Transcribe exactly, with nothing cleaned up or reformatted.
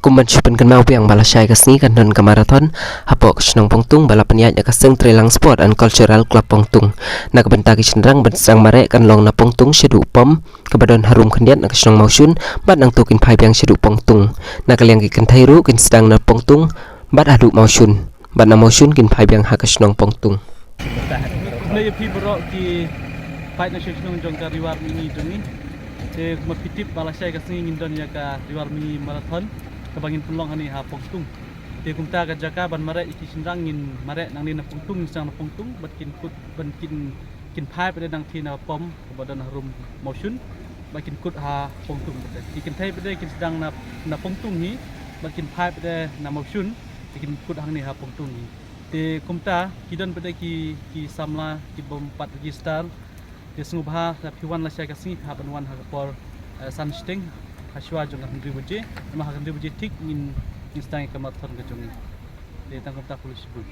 Kum ban shu pynkynmaw biang ba lashai ka sngi kan don ka marathon hapoh ka shnong Pongtung ba la pynïaid da ka Seng Treilang Sport and Cultural Club Pongtung. Na ka bynta ki shynrang ban sdang mareh kan long na Pongtung shaduh pom kaba don harum khyndiat na ka shnong Mawshun, bad nangta kin phai biang shaduh Pongtung. Na ka liang ki kynthei ruh kin sdang na Pongtung bad haduh Mawshun, bad na Mawshun kin phai biang ha ka shnong Pongtung. Khublei ïa phi baroh ki paid na shnong jong ka Ri War Mihngi jong ngi. Te kumba phi tip ba lashai ka sngi ngin don ïa ka Ri War Mihngi Marathon kaba ngin pynlong hangne ha Pongtung. Te kumta ka jaka ban mareh ïa ki shynrang ngin mareh nangne na Pongtung, ngin sdang na Pongtung bad kin kut ban kin kin phai pat de nangta na pom kaba don harum Mawshun, bad kin kut ha Pongtung pat de. Ki kynthei pat de kin sdang na na Pongtung hi bad kin phai pat de na Mawshun, te kin kut hangne ha Pongtung hi. Te kumta ki don pat de ki ki samla ki bym pat register. Te sngewbha lada phi wan lashai ka sngi phi hap ban wan ha ka por, eh, san shiteng, ha shuwa jong ka hynriew baje. Namar ha ka hynriew baje thik ngin ngin sdang ïa ka marathon ka jong ngi. Te tang kumta, khublei shibun.